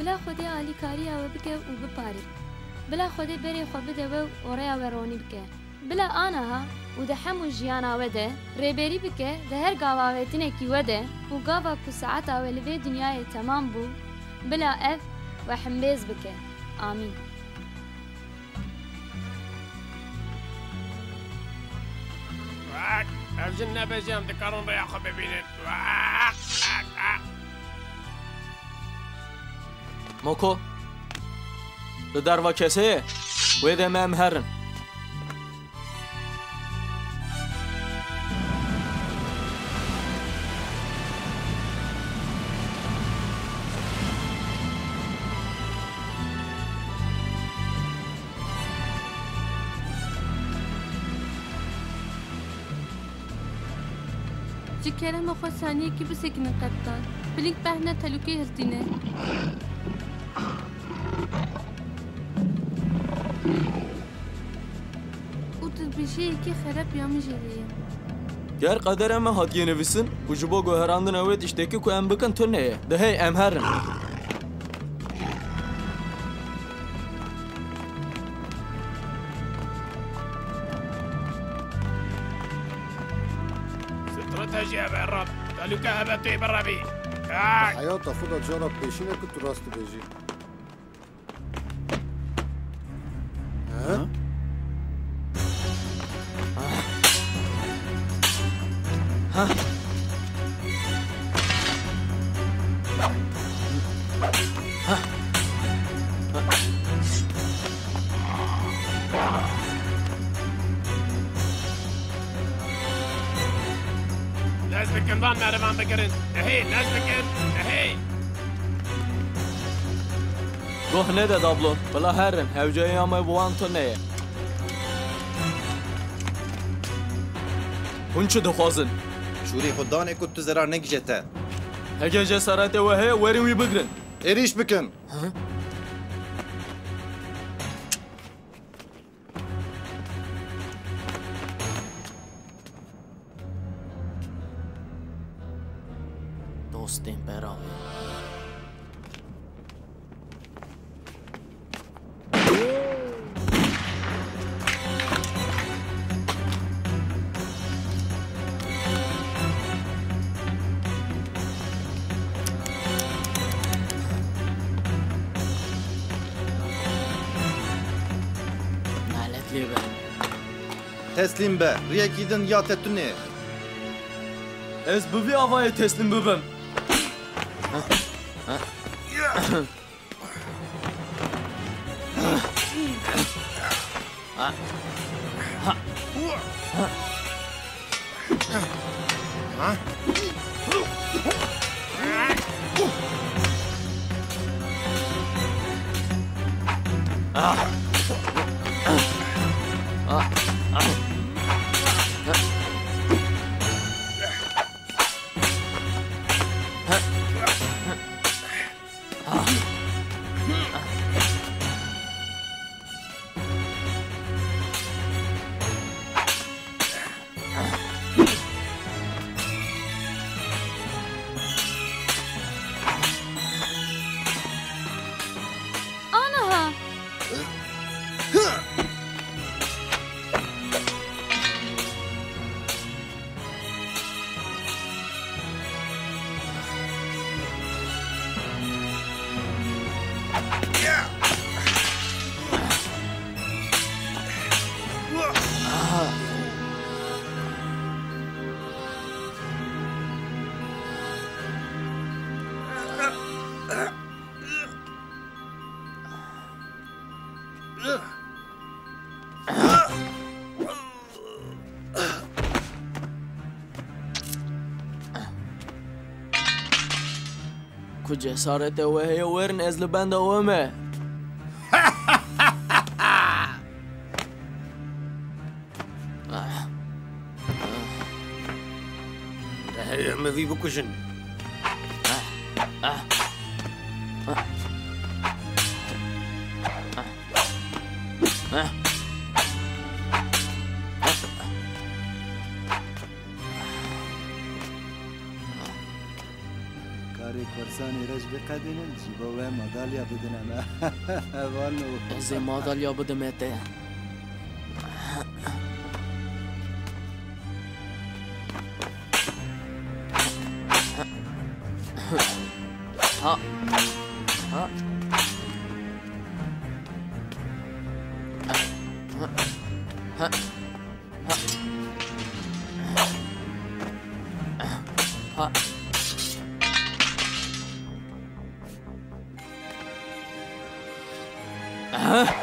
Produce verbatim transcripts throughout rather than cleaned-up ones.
Bila Xwedê alîkariya we bike û biparê. Bila Xwedê berê xwe bide we û rêya we ronî bike. Bila aniha û di hemû jiyana we de rêberî bike, di her gava avêtinekî we de û gava ku saeta we li vê dinyayê temam bû, bila ev we hembêz bike. Amîn. Ev jin nebêje, em dikarin rêya xwe bibînin. Moko, li derva kesê ye. Wê demê em herin. Ji kerema xwe saniyekî bisekinin qeptan. Blink behna telûkê hiltîne. Û tu bi jêyekî xerab ya min jê re ye. Ger qedera me hatiye nivîsin û ji bo guherandina wê tiştekî ku em bikin tune ye. Dihê em herin. Stratejiya berrab. Telûke hebe tê birevî. Ay! Heyata xwe de cara pêşîne ku tu rast dibêjî. Ha? Lez bikin van merivan bigirin. Nehê, lez bikin. Nehê. Goh nede dablo, bila herin, hewceyê ya me bi wan tune ye. Hûn çi dixwazin? Şûrê xwe danê ku tu zerar negije te. Heke cesaretê we heye, werin wî bigirin. Êrîş bikin. Dostên beravê. Nalet lê be. Teslîm be. Riyekî din ya te tune. Ez bi vî avayê teslîm bibim. Aniha! Ku cesaretê we heye werin, ez li benda we me. Dihê em vî bikujin. Korsanê re ji biqedînin, ji bo we madalya bidin em. Vano. Ez ê madalya bidime te. Ha. Ha. Ha. Ha. Ha. Ha.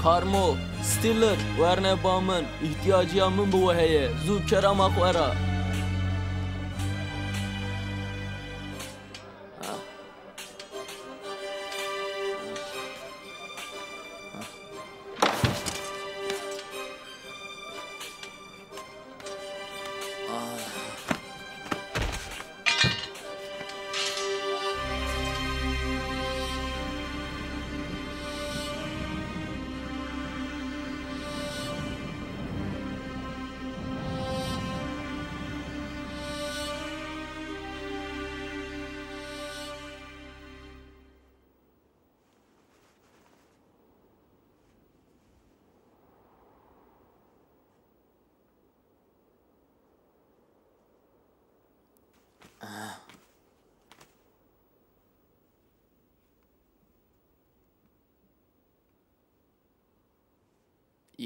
Karmo, Stiller, werne ba min. Îhtiyacîya min bi we heye. Zû kerema xwe re.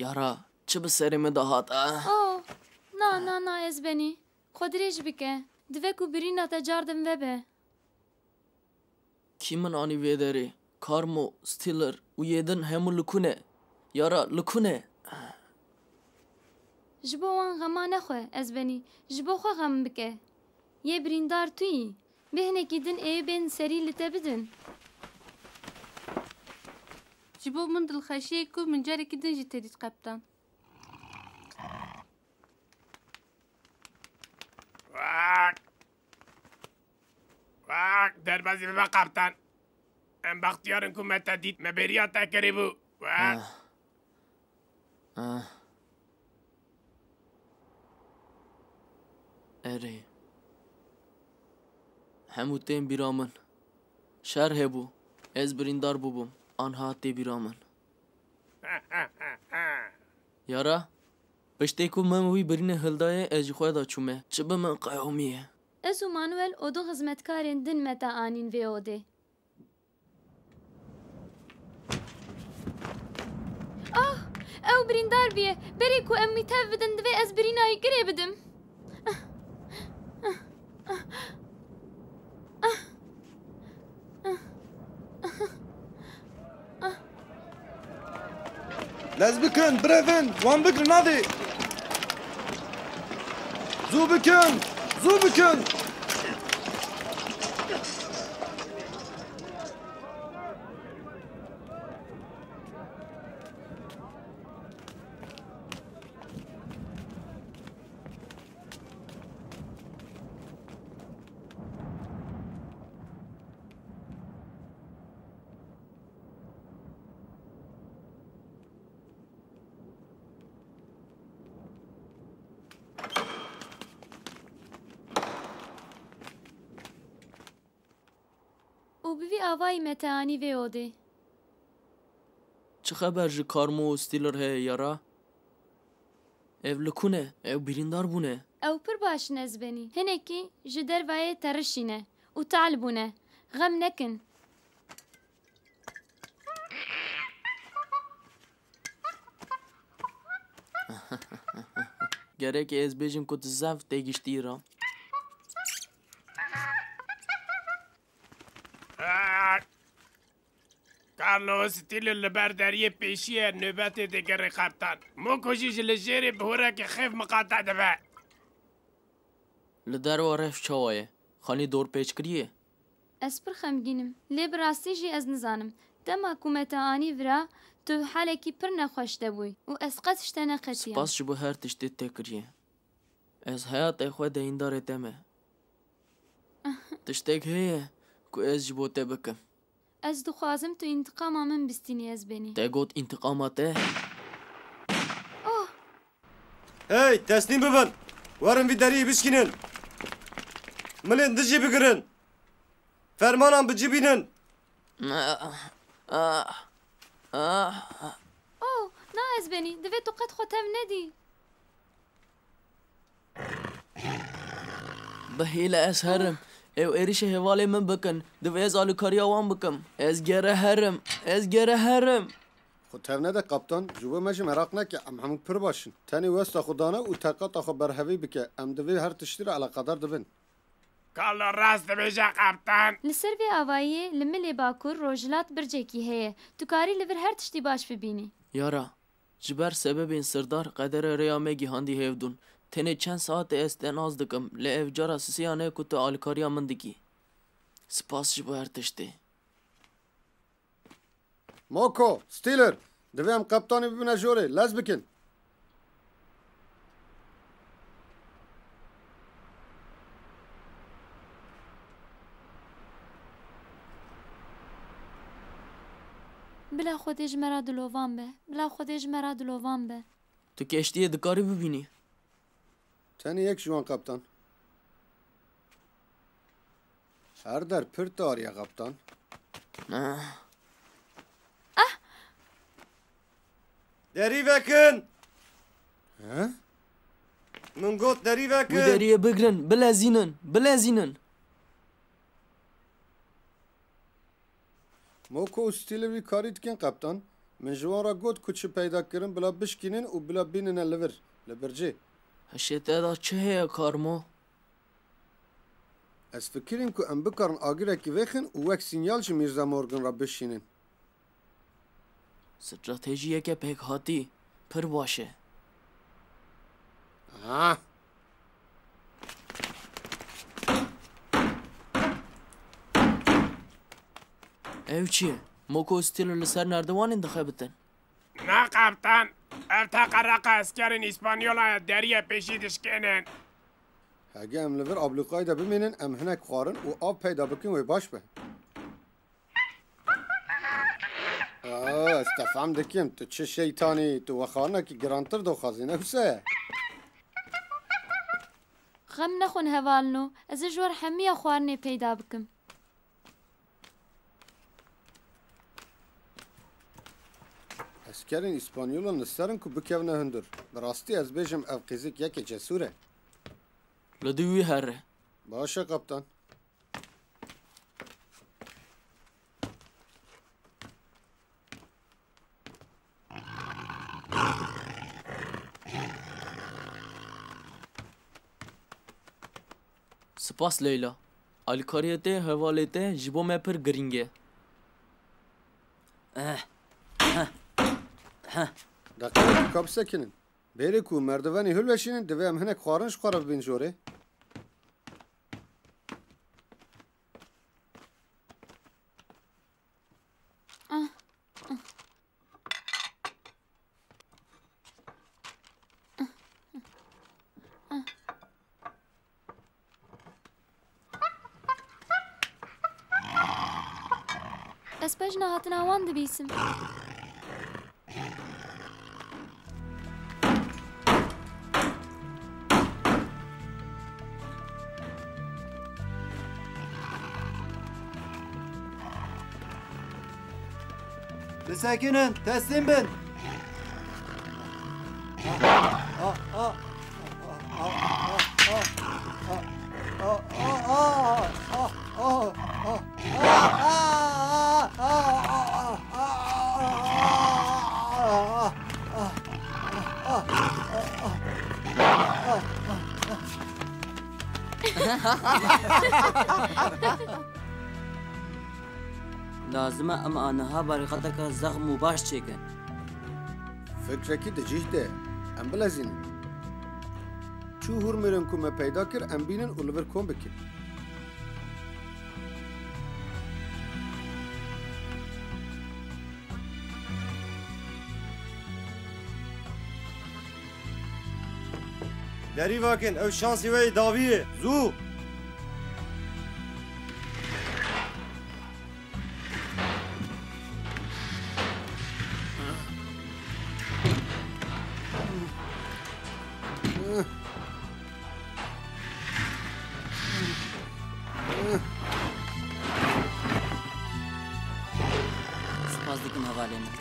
Yara, çi bi serê min de hat? Ah. Oh, na, na, na, ez benî. Xwe dirêj bike. Divê ku birîna te cardin vebe. Kî min anî vê derê? Karmo, Stiller û yê din hemû li ku ne? Yara, li ku ne? Ji bo wan xema nexwe, ez benî. Ji bo xwe xem bike. Yê birîndar tu yî. Bê hinekî din ê bên serî li te bidin. Ji bo min dilxweşiyê ku min carekî din jî te dît, qeptan. Wak! Wak! Derbazî bibe, qeptan. Em bextiyar in ku me te dît. Me bêriya te kirîbû. Wak! Ah. Ah. Erê. Hemû tên bîra min. Şer hebû. Ez birîndar bûbûm. Anha tê bîra min. Yara, piştê ku min wî birînê hildaye, ez ji xwe de çûme. Çi bi min qeyomiye? Ez û Manuel û du xizmetkarên din me te anîn vê odê. Ah! Ew birîndar bûye. Berê ku em wî tev bidin, divê ez birîna wî girê bidim. Lez bikin, birevin, wan bigirin, nadê. Zû bikin, zû bikin. Û bi vî avayî me te anî vê odê. Çi xeber ji Karmo û Stiller heye, Yara? Ev li ku ne? Ew birîndar bûne. Ew pir baş in, ez benî. Hinekî ji dervayê terişîne û tal bûne. Xem nekin. Gerek ez bêjim ku tu zehf têgiştî re. Carlo, Stilî li ber deriyê pêşî ye, nobetê digire qeptan. Moko jî ji li jêrê bi hûrekê xêf miqate dibe. Li derve rewş çawa ye? Xanî dorpêç kiriye? Ez pir xemgîn im, lê bi rastî jî ez nizanim. Dema ku me te anî vira, tu halekî pir nexweş de bûyî û ez qet ji te neqetiyam. Spas ji bo her tiştê te kiriye. Ez heyatê xwe deyîndarê te me. Tiştek heye ku ez ji bo te bikim. Ez dixwazim tu întiqama min bistînî, ez benî. Te got întiqama te? Oh! Hey, teslîm bibin! Werin vî deriyê bişkînin! Milên dijî bigirin! Fermanan bi cî bînin! Oh, na ez benî, divê tu qet xwe tev nedî. Bi hîle ez herim. Ew êrişê hevalê min bikin. Divê ez alîkariya wan bikim. Ez gere herim. Ez gere herim. Xwe tev nede, kaptan. Ji bo me jî meraq neke. Em hemû pir baş in. Tenê westa xwe dane û teqata xwe berhevî bike. Em di vê her tiştî re eleqedar dibin. Kalo rast dibêje, kaptan. Li ser vê avayiyê li milê bakur rojhilat bircekî heye. Tu karî li vir her tiştî baş bibînî. Yara, ji ber sebebên sirdar qedere rêya me gihandî hevdûn. Tenê çend saetê ez te nas dikim, lê ev cara sisiyane ku tu alîkariya min dikî. Spas ji bo her tiştê. Moko, Stiller, divê em qeptanê bibine jorê, lez bikin. Bila Xwedê ji me re dilovan be. Bila Xwedê ji me re dilovan be. Tu keştiyê dikarî bibînî? Tenê yek ji wan, kaptan. Her der pir tarî ye, kaptan. Ah. Ah! Derî vekin! He? Min got derî vekin! Wê deriyê bigirin, bilezînin, bilezînin! Moko û Stiller wî karî dikin, kaptan. Min ji wan re got ku çi peyda kirin, bila bişkînin û bila bînine li vir, li bircê. Hişê te de çi heye, Karmo? Ez fikirîm ku em bikarin agirekî vêxin û wek sînyal ji Mîrza Morgan re bişînin. Stratejiyeke pêkhatî pir baş e. Ha. Ew çi ye? Moko û Stilo li ser nerdiwanên dixebitin. Na, kaptan. Ev teqereqa eskerên Îspanyola ye, deriyê pêşî dişkênin. Hege em li vir ablûqayê de bimînin, em hinek xwarin û av peyda bikin wê baş be. Aa, ez te fehm dikim, tu çi şeytanî, tu wexwarinekî girantir doxwazî, ne wisa ye? Xem nexwin hevalino, ez ê ji we re hemiya xwarinê peyda bikim. Eskerên Îspanyolan li ser in ku bikevine hundir. Bi rastî ez bêjim ev qîzik yekê cesûr e. Li dû wî here. Baş e, kaptan. Spas Leyla. Alîkariyê te, hevalê te ji bo me pir girîng e. Eh, heh, heh. Deqeyek ka bisekinin. Bêrê ku merdivenê hilweşînin, divê em hinek xwarin ji xwe re bibîn jorê. Ah, ah. Ez pejna hatina wan dibîsim. Bisekinin, teslîm bin. Lazim e em aniha barîqateke zexm û baş çêkin. Fikrekî di cih de, em bilezînin. Çû hûrmêrên ku me peyda kir, em bînin û li vir kom bikin. Derî vekin, ew şansê we yê dawî ye. Zû! Spas dikim hevalê min.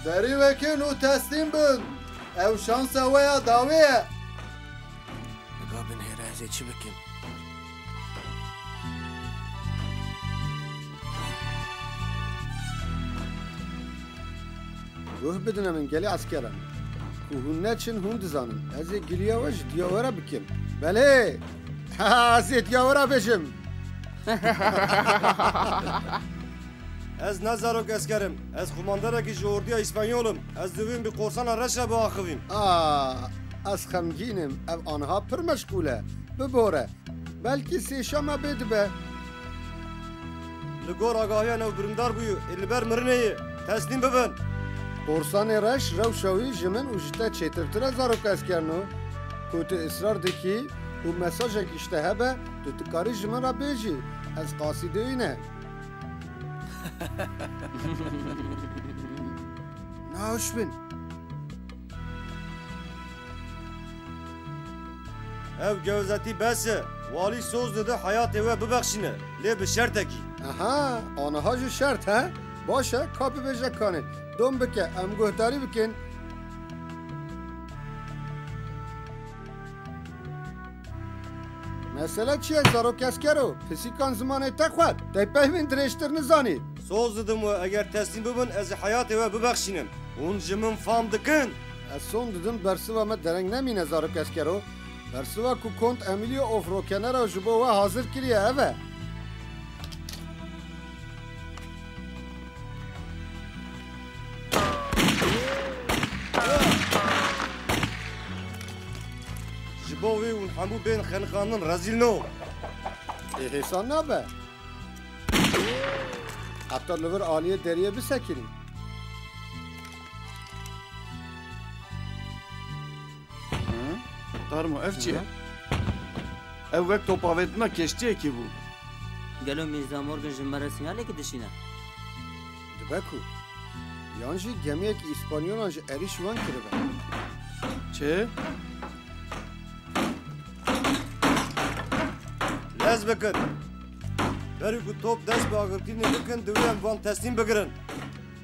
Derî vekin û teslîm bin. Ew şansa we ya dawî ye. Nika binêre ez ê çi bikim? Guh bidine min gelê eskeran. Ku hûn neçin hûn dizanin. Ez ê giliya we ji diya we re bikim. Belê! Ha, ez ê diya we re bêjim. Ez ne zarok esker im. Ez xumanderekî ji ordiya îspanyol im. Ez divêm bi qorsana reş re biaxivîm. A, ez xemgîn im. Ev aniha pir meşgûl e. Bibore. Belkî sê şama bê dibe. Li gor agahiya newbirîndar bûye, ê li ber mirinê ye. Teslîm bibin. Qorsanê reş rewşa wî ji min û ji te çêtirtir e, zarok eskerno. Ku tu israr dikî û mesajekî ji te hebe, tu dikarî ji min re bêjî, ez qasîdê wî ne. Nahoş bin. Ev gewezetî bes e. Walî soz dide heyatê we bibexşîne, lê bi şertekî. Aha, aniha jî şert he? Baş e, ka bibêje kanê. Dom bike, em guhdarî bikin. Mesele çi ye zarok eskero? Pisîkan zimanê te xwend. Te peyvên dirêjtir nizanî. Soz didim we, eger teslîm bibin, ez ê heyatê we bibexşînim. Hûn ji min fam dikin? Ez son didim bersiva me dereng nemîne zarok eskero. Bersiva ku Kont Emilio of Rokenera ji bo we hazir kiriye, ev e. Ji bo wê hûn hemû bên xeniqandin, rezîl no. Ê hêsan nabe. Heta li vir aliyê deriyê bisekinî. Hı? Tarmo, ev çi ye? Hı? Ew wek topavêtina keştiyekî bû. Gelo Mîrza Morgan ji me re sînyalekî dişîne? Dibe ku. Yan jî gemiyekî îspanyolan ji êrîş wan kiribe. Çi? Lez bikin. Berî ku top dest bi agirkirînê bikin, divê em van teslîm bigirin.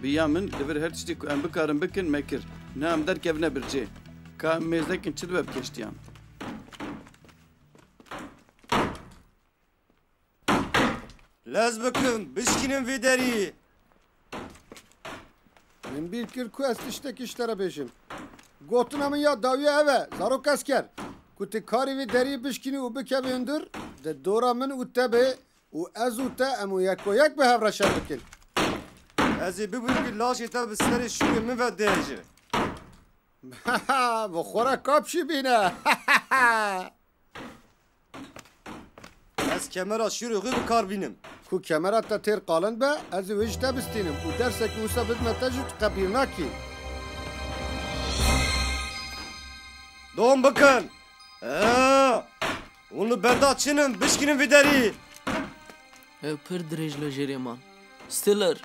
Bi ya min, li vir her tiştî ku em bikarin bikin, me kir. Niha em derkevine bircê. Ka em mêz nekin çi dibe bi keştiyan? Lez bikin, bişkînin vê derî. Min bîr kir ku ez tiştekî ji te re bêjim. Gotina min ya dawî ev e, zarok esker. Ku tu karî vê derî bişkînî û bikevî hundir, di dora min û te be û ez û te em û yeko yek bi hev re şer bikin. Ez ê bibûrim ku laşê te bi serê şûrê min ve dihêje. Bi xwe re kap jî bîne. Ez kemera şûrê xwe bi kar bînim. Ku kemera te têr qalind be, ez ê wê ji te bistînim û dersek wisa bidime te jî tu qebîl nakî. Dom bikin! Ee, hûn li benda çi nin? Bişkînin vî derî! Ew pir dirêj li jêrê man. Stiller!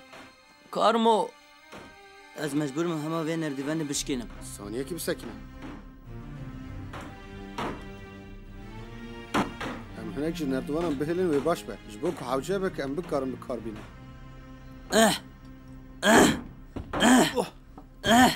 Karmo! Ez mecbûr im hema vê nerdîvanê bişkînim. Saniyekî bisekine. Em hinek ji nerdîvanan bihêlin wê baş be. Ji bo ku hewce be ku em bikarin bi kar bînin. Eh! Eh! Eh! Oh! Eh!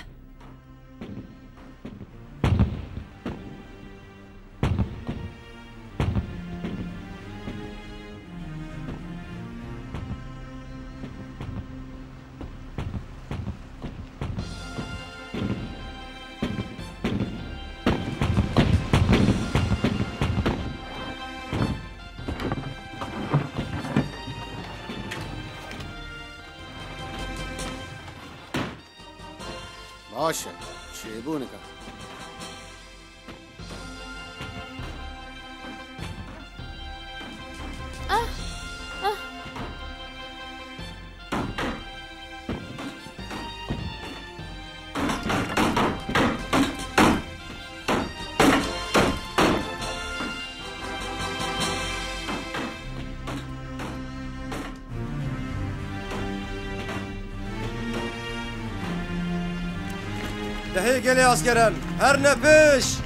Baş e. Çêbûnika. Dehê gelê askeran, herne pêş!